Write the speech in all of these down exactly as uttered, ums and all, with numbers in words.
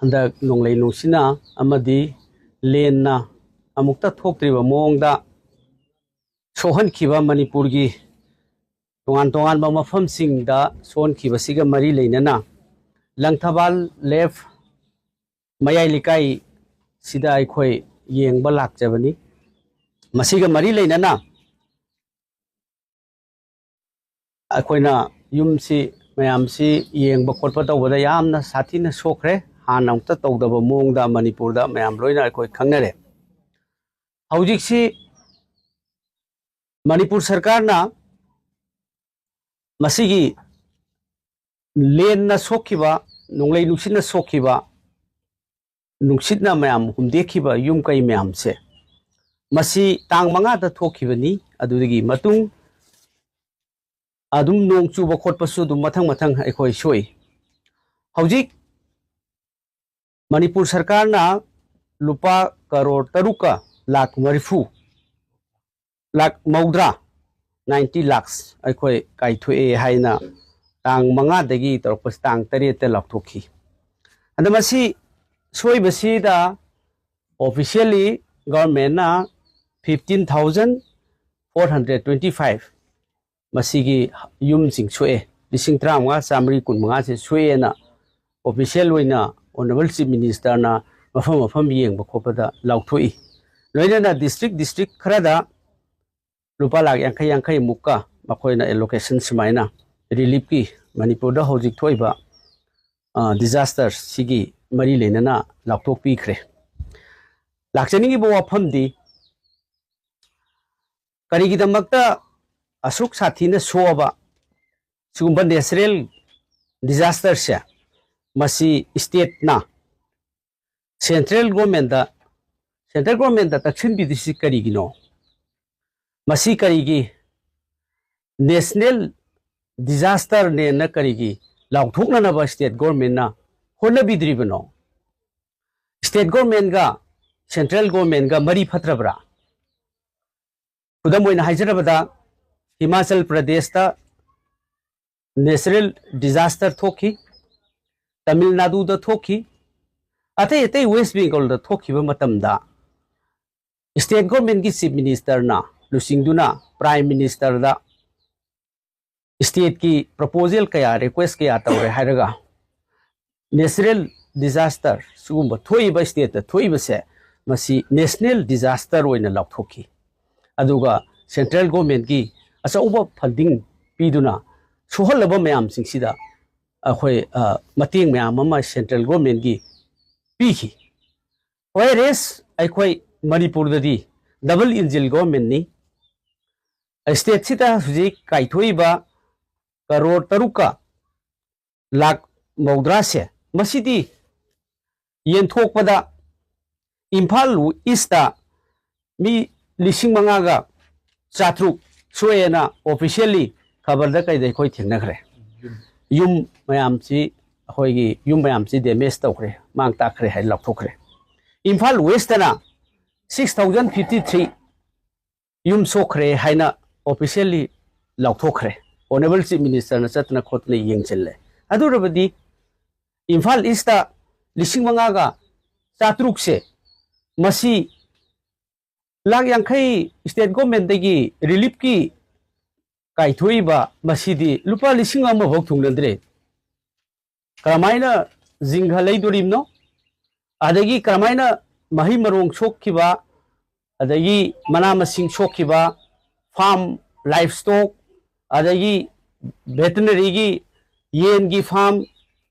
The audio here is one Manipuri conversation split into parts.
ꯍꯟꯗꯛ ꯅꯣꯡꯂꯩ ꯅꯨꯡꯁꯤꯠꯅ ꯑꯃꯗꯤ ꯂꯦꯟꯅ ꯑꯃꯨꯛꯇ ꯊꯣꯛꯇ꯭ꯔꯤꯕ ꯃꯑꯣꯡꯗ ꯁꯣꯛꯍꯟꯈꯤꯕ ꯃꯅꯤꯄꯨꯔꯒꯤ ꯇꯣꯉꯥꯟ ꯇꯣꯉꯥꯟꯕ ꯃꯐꯝꯁꯤꯡꯗ ꯁꯣꯛꯍꯟꯈꯤꯕꯁꯤꯒ ꯃꯔꯤ ꯂꯩꯅꯅ ꯂꯪꯊꯕꯥꯜ ꯂꯦꯐ ꯃꯌꯥꯏ ꯂꯩꯀꯥꯏꯁꯤꯗ ꯑꯩꯈꯣꯏ ꯌꯦꯡꯕ ꯂꯥꯛꯆꯕꯅꯤ꯫ ꯃꯁꯤꯒ ꯃꯔꯤ ꯂꯩꯅꯅ ꯑꯩꯈꯣꯏꯅ ꯌꯨꯝꯁꯤ, ꯃꯌꯥꯝꯁꯤ ꯌꯦꯡꯕ ꯈꯣꯠꯄ ꯇꯧꯕꯗ ꯌꯥꯝꯅ ꯁꯥꯊꯤꯅ ꯁꯣꯛꯈ꯭ꯔꯦ꯫ ꯍꯥꯟꯅ ꯑꯃꯨꯛꯇ ꯇꯧꯗꯕ ꯃꯑꯣꯡꯗ ꯃꯅꯤꯄꯨꯔꯗ ꯃꯌꯥꯝ ꯂꯣꯏꯅ ꯑꯩꯈꯣꯏ ꯈꯪꯅꯔꯦ꯫ ꯍꯧꯖꯤꯛꯁꯤ ꯃꯅꯤꯄꯨꯔ ꯁꯔꯀꯥꯔꯅ ꯃꯁꯤꯒꯤ ꯂꯦꯟꯅ ꯁꯣꯛꯈꯤꯕ, ꯅꯣꯡꯂꯩ ꯅꯨꯡꯁꯤꯠꯅ ꯁꯣꯛꯈꯤꯕ, ꯅꯨꯡꯁꯤꯠꯅ ꯃꯌꯥꯝ ꯍꯨꯝꯗꯦꯛꯈꯤꯕ ꯌꯨꯝ ꯀꯩ ꯃꯌꯥꯝꯁꯦ, ꯃꯁꯤ ꯇꯥꯡ ꯃꯉꯥꯗ ꯊꯣꯛꯈꯤꯕꯅꯤ꯫ ꯑꯗꯨꯗꯒꯤ ꯃꯇꯨꯡ ꯑꯗꯨꯝ ꯅꯣꯡ ꯆꯨꯕ ꯈꯣꯠꯄꯁꯨ ꯑꯗꯨꯝ ꯃꯊꯪ ꯃꯊꯪ ꯑꯩꯈꯣꯏ ꯁꯣꯛꯏ꯫ ꯍꯧꯖꯤꯛ ꯃꯅꯤꯄꯨꯔ ꯁꯔꯀꯥꯔꯅ ꯂꯨꯄꯥ ꯀꯔꯣꯔ ꯇꯔꯨꯛꯀ ꯂꯥꯈ ꯃꯔꯤꯐꯨ, ꯂꯥꯈ ꯃꯧꯗ꯭ꯔꯥ, ninety lakhs ꯑꯩꯈꯣꯏ ꯀꯥꯏꯊꯣꯛꯑꯦ ꯍꯥꯏꯅ ꯇꯥꯡ ꯃꯉꯥꯗꯒꯤ ꯇꯧꯔꯛꯄꯁꯤ ꯇꯥꯡ ꯇꯔꯦꯠꯇ ꯂꯥꯎꯊꯣꯛꯈꯤ꯫ ꯑꯗ ꯃꯁꯤ ꯁꯣꯏꯕꯁꯤꯗ officially governmentꯅ fifteen thousand four hundred twenty five ꯃꯁꯤꯒꯤ ꯌꯨꯝꯁꯤꯡ ꯁꯣꯛꯑꯦ, ꯂꯤꯁꯤꯡ ꯇꯔꯥꯃꯉꯥ ꯆꯥꯃꯔꯤ ꯀꯨꯟꯃꯉꯥꯁꯦ ꯁꯣꯛꯑꯦꯅ official ꯑꯣꯏꯅ Honourable Chief Ministerꯅ ꯃꯐꯝ ꯃꯐꯝ ꯌꯦꯡꯕ ꯈꯣꯠꯄꯗ ꯂꯥꯎꯊꯣꯛꯏ꯫ ꯂꯣꯏꯅꯅ district district ꯈꯔꯗ ꯂꯨꯄꯥ ꯂꯥꯈ ꯌꯥꯡꯈꯩ ꯌꯥꯡꯈꯩꯃꯨꯛꯀ ꯃꯈꯣꯏꯅ allocation ꯁꯨꯃꯥꯏꯅ reliefꯀꯤ, ꯃꯅꯤꯄꯨꯔꯗ ꯍꯧꯖꯤꯛ ꯊꯣꯛꯏꯕ, ꯑ, disaster ꯁꯤꯒꯤ ꯃꯔꯤ ꯂꯩꯅꯅ ꯂꯥꯎꯊꯣꯛꯄꯤꯈ꯭ꯔꯦ꯫ ꯂꯥꯛꯆꯅꯤꯡꯉꯤꯕ ꯋꯥꯐꯝꯗꯤ, ꯀꯔꯤꯒꯤꯗꯃꯛꯇ ꯑꯁꯨꯛ ꯁꯥꯊꯤꯅ ꯁꯣꯛꯑꯕ ꯁꯤꯒꯨꯝꯕ natural disasterꯁꯦ, ꯃꯁꯤ stateꯅ central governmentꯇ, central governmentꯇ ꯇꯛꯁꯤꯟꯕꯤꯗ꯭ꯔꯤꯁꯤ ꯀꯔꯤꯒꯤꯅꯣ? ꯃꯁꯤ ꯀꯔꯤꯒꯤ national disasterꯅꯦꯅ ꯀꯔꯤꯒꯤ ꯂꯥꯎꯊꯣꯛꯅꯅꯕ state governmentꯅ ꯍꯣꯠꯅꯕꯤꯗ꯭ꯔꯤꯕꯅꯣ? State governmentꯒ central governmentꯒ ꯃꯔꯤ ꯐꯠꯇ꯭ꯔꯕ꯭ꯔꯥ? ꯈꯨꯗꯝ ꯑꯣꯏꯅ ꯍꯥꯏꯖꯔꯕꯗ, ꯍꯤꯃꯥꯆꯜ ꯄ꯭ꯔꯗꯦꯁꯇ natural disaster ꯊꯣꯛꯈꯤ, ꯇꯥꯃꯤꯜ ꯅꯥꯗꯨꯗ ꯊꯣꯛꯈꯤ, ꯑꯇꯩ ꯑꯇꯩ ꯋꯦꯁ ꯕꯦꯡꯒꯣꯜꯗ ꯊꯣꯛꯈꯤꯕ ꯃꯇꯝꯗ ꯁ꯭ꯇꯦꯠ ꯒꯣꯔꯃꯦꯟꯒꯤ ꯆꯤꯐ ꯃꯤꯅꯤꯁꯇꯔꯅ ꯂꯨꯆꯤꯡꯗꯨꯅ ꯄ꯭ꯔꯥꯏꯝ ꯃꯤꯅꯤꯁꯇꯔꯗ ꯁ꯭ꯇꯦꯠꯀꯤ ꯄ꯭ꯔꯄꯣꯖꯦꯜ ꯀꯌꯥ, ꯔꯤꯀ꯭ꯋꯦꯁ ꯀꯌꯥ ꯇꯧꯔꯦ ꯍꯥꯏꯔꯒ ꯅꯦꯆꯔꯦꯜ ꯗꯤꯖꯥꯁꯇꯔ ꯁꯤꯒꯨꯝꯕ ꯊꯣꯛꯏꯕ ꯁ꯭ꯇꯦꯠꯇ ꯊꯣꯛꯏꯕꯁꯦ ꯃꯁꯤ ꯅꯦꯁꯅꯦꯜ ꯗꯤꯖꯥꯁꯇꯔ ꯑꯣꯏꯅ ꯂꯥꯎꯊꯣꯛꯈꯤ꯫ ꯑꯗꯨꯒ ꯁꯦꯟꯇ꯭ꯔꯦꯜ ꯒꯣꯔꯃꯦꯟꯒꯤ ꯑꯆꯧꯕ ꯐꯟꯗꯤꯡ ꯄꯤꯗꯨꯅ ꯁꯣꯛꯍꯜꯂꯕ ꯃꯌꯥꯝꯁꯤꯡꯁꯤꯗ ꯑꯩꯈꯣꯏ ꯃꯇꯦꯡ ꯃꯌꯥꯝ ꯑꯃ ꯁꯦꯟꯇ꯭ꯔꯦꯜ ꯒꯣꯔꯃꯦꯟꯒꯤ ꯄꯤꯈꯤ꯫ ꯋꯦꯔꯦꯁ ꯑꯩꯈꯣꯏ ꯃꯅꯤꯄꯨꯔꯗꯗꯤ ꯗꯕꯜ ꯏꯟꯖꯤꯟ ꯒꯣꯔꯃꯦꯟꯅꯤ꯫ ꯁ꯭ꯇꯦꯠꯁꯤꯗ ꯍꯧꯖꯤꯛ ꯀꯥꯏꯊꯣꯛꯏꯕ ꯀꯔꯣꯔ ꯇꯔꯨꯛꯀ ꯂꯥꯛ ꯃꯧꯗ꯭ꯔꯥꯁꯦ ꯃꯁꯤꯗꯤ ꯌꯦꯟꯊꯣꯛꯄꯗ ꯏꯝꯐꯥꯜ ꯏꯁꯇ ꯃꯤ ꯂꯤꯁꯤꯡ ꯃꯉꯥꯒ ꯆꯥꯇ꯭ꯔꯨꯛ ꯁꯣꯛꯑꯦꯅ ꯑꯣꯐꯤꯁꯤꯌꯦꯜꯂꯤ ꯈꯕꯔꯗ ꯀꯩꯗ ꯑꯩꯈꯣꯏ ꯊꯦꯡꯅꯈ꯭ꯔꯦ꯫ ꯌꯨꯝ ꯃꯌꯥꯝꯁꯤ ꯑꯩꯈꯣꯏꯒꯤ ꯌꯨꯝ ꯃꯌꯥꯝꯁꯤ ꯗꯦꯃꯦꯖ ꯇꯧꯈ꯭ꯔꯦ, ꯃꯥꯡ ꯇꯥꯛꯈ꯭ꯔꯦ ꯍꯥꯏꯅ ꯂꯥꯎꯊꯣꯛꯈ꯭ꯔꯦ꯫ ꯏꯝꯐꯥꯜ ꯋꯦꯁꯇꯅ ꯁꯤꯛꯁ ꯊꯥꯎꯖꯟ ꯐꯤꯐꯇꯤ ꯊ꯭ꯔꯤ ꯌꯨꯝ ꯁꯣꯛꯈ꯭ꯔꯦ ꯍꯥꯏꯅ ꯑꯣꯐꯤꯁꯤꯌꯦꯜꯂꯤ ꯂꯥꯎꯊꯣꯛꯈ꯭ꯔꯦ꯫ ꯑꯣꯅꯔꯦꯕꯜ ꯆꯤꯐ ꯃꯤꯅꯤꯁꯇꯔꯅ ꯆꯠꯇꯅ ꯈꯣꯠꯇꯅ ꯌꯦꯡꯁꯤꯜꯂꯦ꯫ ꯑꯗꯨꯔꯕꯗꯤ ꯏꯝꯐꯥꯜ ꯏꯁꯇ ꯂꯤꯁꯤꯡ ꯃꯉꯥꯒ ꯆꯥꯇ꯭ꯔꯨꯛꯁꯦ ꯃꯁꯤ ꯂꯥꯛ ꯌꯥꯡꯈꯩ ꯁ꯭ꯇꯦꯠ ꯒꯣꯔꯃꯦꯟꯗꯒꯤ ꯔꯤꯂꯤꯐꯀꯤ ꯀꯥꯏꯊꯣꯛꯏꯕ ꯃꯁꯤꯗꯤ ꯂꯨꯄꯥ ꯂꯤꯁꯤꯡ ꯑꯃꯐꯥꯎ ꯊꯨꯡꯅꯗ꯭ꯔꯦ꯫ ꯀꯔꯝꯍꯥꯏꯅ ꯖꯤꯡꯒ ꯂꯩꯗꯣꯔꯤꯕꯅꯣ? ꯑꯗꯒꯤ ꯀꯔꯝꯍꯥꯏꯅ ꯃꯍꯩ ꯃꯔꯣꯡ ꯁꯣꯛꯈꯤꯕ, ꯑꯗꯒꯤ ꯃꯅꯥ ꯃꯁꯤꯡ ꯁꯣꯛꯈꯤꯕ, ꯐꯥꯔꯝ, ꯂꯥꯏꯐ ꯁ꯭ꯇꯣꯛ, ꯑꯗꯒꯤ ꯚꯦꯇꯅꯔꯤꯒꯤ ꯌꯦꯟꯒꯤ ꯐꯥꯔꯝ,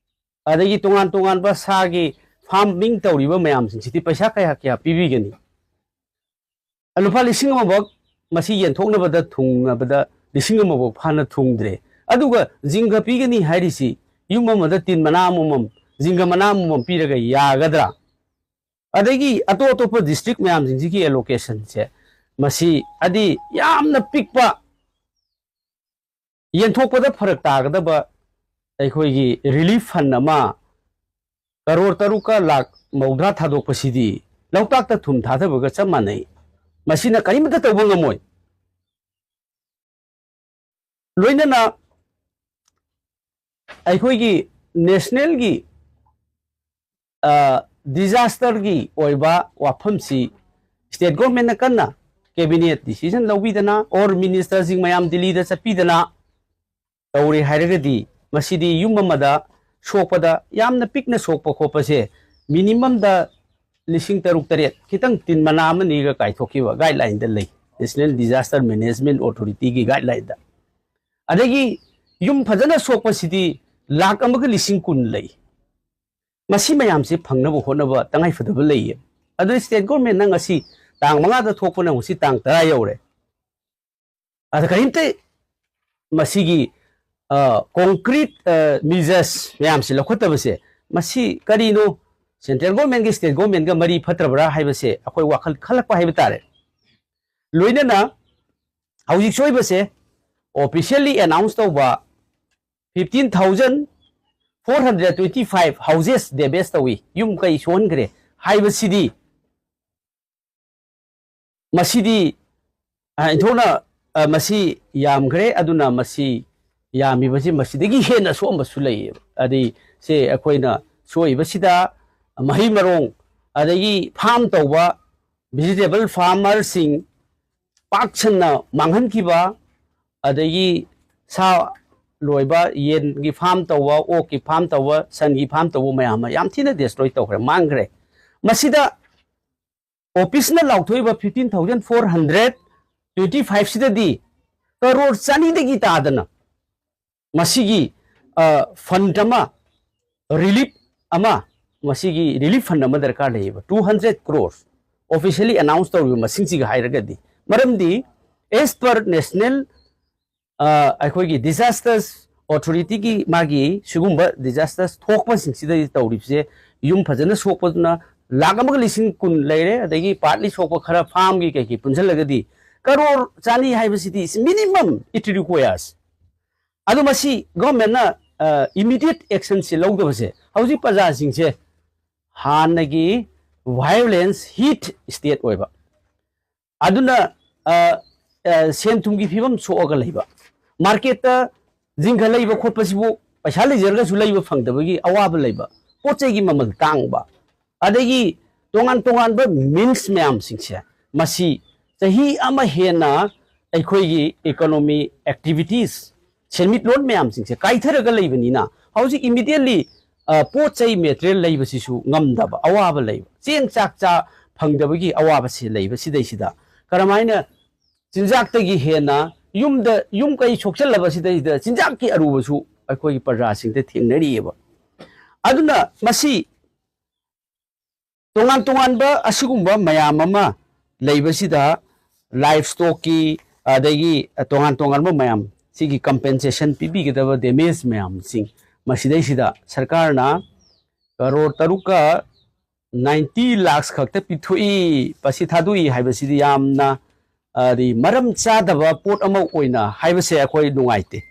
ꯑꯗꯒꯤ ꯇꯣꯉꯥꯟ ꯇꯣꯉꯥꯟꯕ ꯁꯥꯒꯤ ꯐꯥꯔꯃꯤꯡ ꯇꯧꯔꯤꯕ ꯃꯌꯥꯝꯁꯤꯡꯁꯤꯗꯤ ꯄꯩꯁꯥ ꯀꯌꯥ ꯀꯌꯥ ꯄꯤꯕꯤꯒꯅꯤ? ꯂꯨꯄꯥ ꯂꯤꯁꯤꯡ ꯑꯃꯐꯥꯎ ꯃꯁꯤ ꯌꯦꯟꯊꯣꯛꯅꯕꯗ ꯊꯨꯡꯅꯕꯗ ꯂꯤꯁꯤꯡ ꯑꯃꯐꯥꯎ ꯐꯥꯅ ꯊꯨꯡꯗ꯭ꯔꯦ꯫ ꯑꯗꯨꯒ ꯖꯤꯡꯒ ꯄꯤꯒꯅꯤ ꯍꯥꯏꯔꯤꯁꯤ ꯌꯨꯝ ꯑꯃꯗ ꯇꯤꯟ ꯃꯅꯥ ꯑꯃꯃꯝ, ꯖꯤꯡꯒ ꯃꯅꯥ ꯑꯃꯃꯝ ꯄꯤꯔꯒ ꯌꯥꯒꯗ꯭ꯔꯥ? ꯑꯗꯒꯤ ꯑꯇꯣꯞ ꯑꯇꯣꯞꯄ ꯗꯤꯁꯇ꯭ꯔꯤꯛ ꯃꯌꯥꯝꯁꯤꯡꯁꯤꯒꯤ ꯑꯦꯂꯣꯀꯦꯁꯟꯁꯦ ꯃꯁꯤ ꯍꯥꯏꯗꯤ ꯌꯥꯝꯅ ꯄꯤꯛꯄ, ꯌꯦꯟꯊꯣꯛꯄꯗ ꯐꯔꯛ ꯇꯥꯒꯗꯕ ꯑꯩꯈꯣꯏꯒꯤ ꯔꯤꯂꯤꯐ ꯐꯟ ꯑꯃ ꯀꯔꯣꯔ ꯇꯔꯨꯛꯀ ꯂꯥꯛ ꯃꯧꯗ꯭ꯔꯥ ꯊꯥꯗꯣꯛꯄꯁꯤꯗꯤ ꯂꯣꯛꯇꯥꯛꯇ ꯊꯨꯝ ꯊꯥꯗꯕꯒ ꯆꯞ ꯃꯥꯟꯅꯩ꯫ ꯃꯁꯤꯅ ꯀꯔꯤꯃꯠꯇ ꯇꯧꯕ ꯉꯝꯃꯣꯏ꯫ ꯂꯣꯏꯅꯅ ꯑꯩꯈꯣꯏꯒꯤ ꯅꯦꯁꯅꯦꯜꯒꯤ, ꯑ, disaster ꯒꯤ ꯑꯣꯏꯕ ꯋꯥꯐꯝꯁꯤ state government ꯅ ꯀꯟꯅ cabinet decision ꯂꯧꯕꯤꯗꯅ or minister ꯁꯤꯡ ꯃꯌꯥꯝ ꯗꯤꯜꯂꯤꯗ ꯆꯠꯄꯤꯗꯅ ꯇꯧꯔꯦ ꯍꯥꯏꯔꯒꯗꯤ, ꯃꯁꯤꯗꯤ ꯌꯨꯝ ꯑꯃꯗ ꯁꯣꯛꯄꯗ, ꯌꯥꯝꯅ ꯄꯤꯛꯅ ꯁꯣꯛꯄ ꯈꯣꯠꯄꯁꯦ, minimum ꯗ ꯂꯤꯁꯤꯡ ꯇꯔꯨꯛ ꯇꯔꯦꯠ, ꯈꯤꯇꯪ ꯇꯤꯟ ꯃꯅꯥ ꯑꯃꯅꯤꯒ ꯀꯥꯏꯊꯣꯛꯈꯤꯕ guideline ꯗ ꯂꯩ, National Disaster Management Authority ꯒꯤ guideline ꯗ꯫ ꯑꯗꯒꯤ ꯌꯨꯝ ꯐꯖꯅ ꯁꯣꯛꯄꯁꯤꯗꯤ ꯂꯥꯈ ꯑꯃꯒ ꯂꯤꯁꯤꯡ ꯀꯨꯟ ꯂꯩ꯫ ꯃꯁꯤ ꯃꯌꯥꯝꯁꯤ ꯐꯪꯅꯕ ꯍꯣꯠꯅꯕ ꯇꯉꯥꯏꯐꯗꯕ ꯂꯩꯌꯦ꯫ ꯑꯗꯨ state government ꯅ ꯉꯁꯤ ꯇꯥꯡ ꯃꯉꯥꯗ ꯊꯣꯛꯄꯅ ꯉꯁꯤ ꯇꯥꯡ ꯇꯔꯥ ꯌꯧꯔꯦ꯫ ꯑꯗ ꯀꯔꯤꯝꯇ ꯃꯁꯤꯒꯤ, ꯑ, concrete, ꯑ, measures ꯃꯌꯥꯝꯁꯤ ꯂꯧꯈꯠꯇꯕꯁꯦ, ꯃꯁꯤ ꯀꯔꯤꯅꯣ? Central government ꯒ state government ꯒ ꯃꯔꯤ ꯐꯠꯇ꯭ꯔꯕ꯭ꯔꯥ ꯍꯥꯏꯕꯁꯦ ꯑꯩꯈꯣꯏ ꯋꯥꯈꯜ ꯈꯜꯂꯛꯄ ꯍꯥꯏꯕ ꯇꯥꯔꯦ꯫ ꯂꯣꯏꯅꯅ ꯍꯧꯖꯤꯛ ꯁꯣꯏꯕꯁꯦ, officially announce ꯇꯧꯕ fifteen thousand four hundred twenty five houses damage ꯇꯧꯏ, ꯌꯨꯝ ꯀꯩ ꯁꯣꯛꯍꯟꯈ꯭ꯔꯦ ꯍꯥꯏꯕꯁꯤꯗꯤ, ꯃꯁꯤꯗꯤ, ꯑ, ꯏꯟꯊꯣꯛꯅ, ꯑ, ꯃꯁꯤ ꯌꯥꯝꯈ꯭ꯔꯦ꯫ ꯑꯗꯨꯅ ꯃꯁꯤ ꯌꯥꯝꯃꯤꯕꯁꯤ ꯃꯁꯤꯗꯒꯤ ꯍꯦꯟꯅ ꯁꯣꯛꯑꯝꯕꯁꯨ ꯂꯩꯌꯦꯕ꯫ ꯑꯗꯩ ꯁꯦ ꯑꯩꯈꯣꯏꯅ ꯁꯣꯛꯏꯕꯁꯤꯗ ꯃꯍꯩ ꯃꯔꯣꯡ, ꯑꯗꯒꯤ farm ꯇꯧꯕ vegetable farmer ꯁꯤꯡ ꯄꯥꯛ ꯁꯟꯅ ꯃꯥꯡꯍꯟꯈꯤꯕ, ꯑꯗꯒꯤ ꯁꯥ ꯂꯣꯏꯕ, ꯌꯦꯟꯒꯤ farm ꯇꯧꯕ, ꯑꯣꯛꯀꯤ farm ꯇꯧꯕ, ꯁꯟꯒꯤ farm ꯇꯧꯕ ꯃꯌꯥꯝ ꯑꯃ ꯌꯥꯝ ꯊꯤꯅ destroy ꯇꯧꯈ꯭ꯔꯦ, ꯃꯥꯡꯈ꯭ꯔꯦ꯫ ꯃꯁꯤꯗ office ꯅ ꯂꯥꯎꯊꯣꯛꯏꯕ fifteen thousand four hundred twenty five ꯁꯤꯗꯗꯤ ꯀꯔꯣꯔ ꯆꯅꯤꯗꯒꯤ ꯇꯥꯗꯅ ꯃꯁꯤꯒꯤ, ꯑ, fund ꯑꯃ, relief ꯑꯃ, ꯃꯁꯤꯒꯤ relief fund ꯑꯃ ꯗꯔꯀꯥꯔ ꯂꯩꯌꯦꯕ, two hundred crores, officially announce ꯇꯧꯔꯤꯕ ꯃꯁꯤꯡꯁꯤꯒ ꯍꯥꯏꯔꯒꯗꯤ꯫ ꯃꯔꯝꯗꯤ as per national, ꯑ, ꯑꯩꯈꯣꯏꯒꯤ disasters authority ꯒꯤ ꯃꯥꯒꯤ ꯁꯤꯒꯨꯝꯕ disasters ꯊꯣꯛꯄꯁꯤꯡꯁꯤꯗꯗꯤ ꯇꯧꯔꯤꯕꯁꯦ, ꯌꯨꯝ ꯐꯖꯅ ꯁꯣꯛꯄꯗꯨꯅ ꯂꯥꯈ ꯑꯃꯒ ꯂꯤꯁꯤꯡ ꯀꯨꯟ ꯂꯩꯔꯦ, ꯑꯗꯒꯤ partly ꯁꯣꯛꯄ ꯈꯔ farm ꯒꯤ ꯀꯩꯀꯩ ꯄꯨꯟꯁꯤꯜꯂꯒꯗꯤ ꯀꯔꯣꯔ ꯆꯅꯤ ꯍꯥꯏꯕꯁꯤꯗꯤ is minimum it requires꯫ ꯑꯗꯨ ꯃꯁꯤ government ꯅ, ꯑ, immediate action ꯁꯦ ꯂꯧꯗꯕꯁꯦ, ꯍꯧꯖꯤꯛ ꯄ꯭ꯔꯖꯥꯁꯤꯡꯁꯦ ꯍꯥꯟꯅꯒꯤ violence hit state ꯑꯣꯏꯕ, ꯑꯗꯨꯅ, ꯑ, ꯑ, ꯁꯦꯟ ꯊꯨꯝꯒꯤ ꯐꯤꯕꯝ ꯁꯣꯛꯑꯒ ꯂꯩꯕ, market ꯇ ꯖꯤꯡꯒ ꯂꯩꯕ ꯈꯣꯠꯄꯁꯤꯕꯨ ꯄꯩꯁꯥ ꯂꯩꯖꯔꯒꯁꯨ ꯂꯩꯕ ꯐꯪꯗꯕꯒꯤ ꯑꯋꯥꯕ ꯂꯩꯕ, ꯄꯣꯠ ꯆꯩꯒꯤ ꯃꯃꯜ ꯇꯥꯡꯕ, ꯑꯗꯒꯤ ꯇꯣꯉꯥꯟ ꯇꯣꯉꯥꯟꯕ ꯃꯤꯟꯁ ꯃꯌꯥꯝꯁꯤꯡꯁꯦ, ꯃꯁꯤ ꯆꯍꯤ ꯑꯃ ꯍꯦꯟꯅ ꯑꯩꯈꯣꯏꯒꯤ ꯏꯀꯣꯅꯣꯃꯤ ꯑꯦꯛꯇꯤꯚꯤꯇꯤꯁ, ꯁꯦꯟꯃꯤꯠꯂꯣꯟ ꯃꯌꯥꯝꯁꯤꯡꯁꯦ ꯀꯥꯏꯊꯔꯒ ꯂꯩꯕꯅꯤꯅ, ꯍꯧꯖꯤꯛ ꯏꯃꯤꯗꯤꯌꯦꯠꯂꯤ ꯄꯣꯠ ꯆꯩ ꯃꯦꯇꯔꯤꯌꯦꯜ ꯂꯩꯕꯁꯤꯁꯨ ꯉꯝꯗꯕ ꯑꯋꯥꯕ ꯂꯩꯕ, ꯆꯦꯡ ꯆꯥꯛ ꯆꯥ ꯐꯪꯗꯕꯒꯤ ꯑꯋꯥꯕꯁꯤ ꯂꯩꯕ, ꯁꯤꯗꯩꯁꯤꯗ ꯀꯔꯝꯍꯥꯏꯅ ꯆꯤꯟꯖꯥꯛꯇꯒꯤ ꯍꯦꯟꯅ ꯌꯨꯝꯗ, ꯌꯨꯝ ꯀꯩ ꯁꯣꯛꯆꯜꯂꯕ ꯁꯤꯗꯩꯁꯤꯗ ꯆꯤꯟꯖꯥꯛꯀꯤ ꯑꯔꯨꯕꯁꯨ ꯑꯩꯈꯣꯏꯒꯤ ꯄ꯭ꯔꯖꯥꯁꯤꯡꯗ ꯊꯦꯡꯅꯔꯤꯑꯕ꯫ ꯑꯗꯨꯅ ꯃꯁꯤ ꯇꯣꯉꯥꯟ ꯇꯣꯉꯥꯟꯕ ꯑꯁꯤꯒꯨꯝꯕ ꯃꯌꯥꯝ ꯑꯃ ꯂꯩꯕꯁꯤꯗ, ꯂꯥꯏꯐ ꯁ꯭ꯇꯣꯛꯀꯤ, ꯑꯗꯒꯤ ꯇꯣꯉꯥꯟ ꯇꯣꯉꯥꯟꯕ ꯃꯌꯥꯝ ꯁꯤꯒꯤ ꯀꯝꯄꯦꯟꯁꯦꯁꯟ ꯄꯤꯕꯤꯒꯗꯕ ꯗꯦꯃꯦꯖ ꯃꯌꯥꯝꯁꯤꯡ, ꯃꯁꯤꯗꯩꯁꯤꯗ ꯁꯔꯀꯥꯔꯅ ꯀꯔꯣꯔ ꯇꯔꯨꯛꯀ ꯅꯥꯏꯟꯇꯤ ꯂꯥꯛꯁ ꯈꯛꯇ ꯄꯤꯊꯣꯛꯏ, ꯃꯁꯤ ꯊꯥꯗꯣꯛꯏ ꯍꯥꯏꯕꯁꯤꯗꯤ ꯌꯥꯝꯅ, ꯑꯗꯤ, ꯃꯔꯝ ꯆꯥꯗꯕ ꯄꯣꯠ ꯑꯃ ꯑꯣꯏꯅ ꯍꯥꯏꯕꯁꯦ ꯑꯩꯈꯣꯏ ꯅꯨꯡꯉꯥꯏꯇꯦ꯫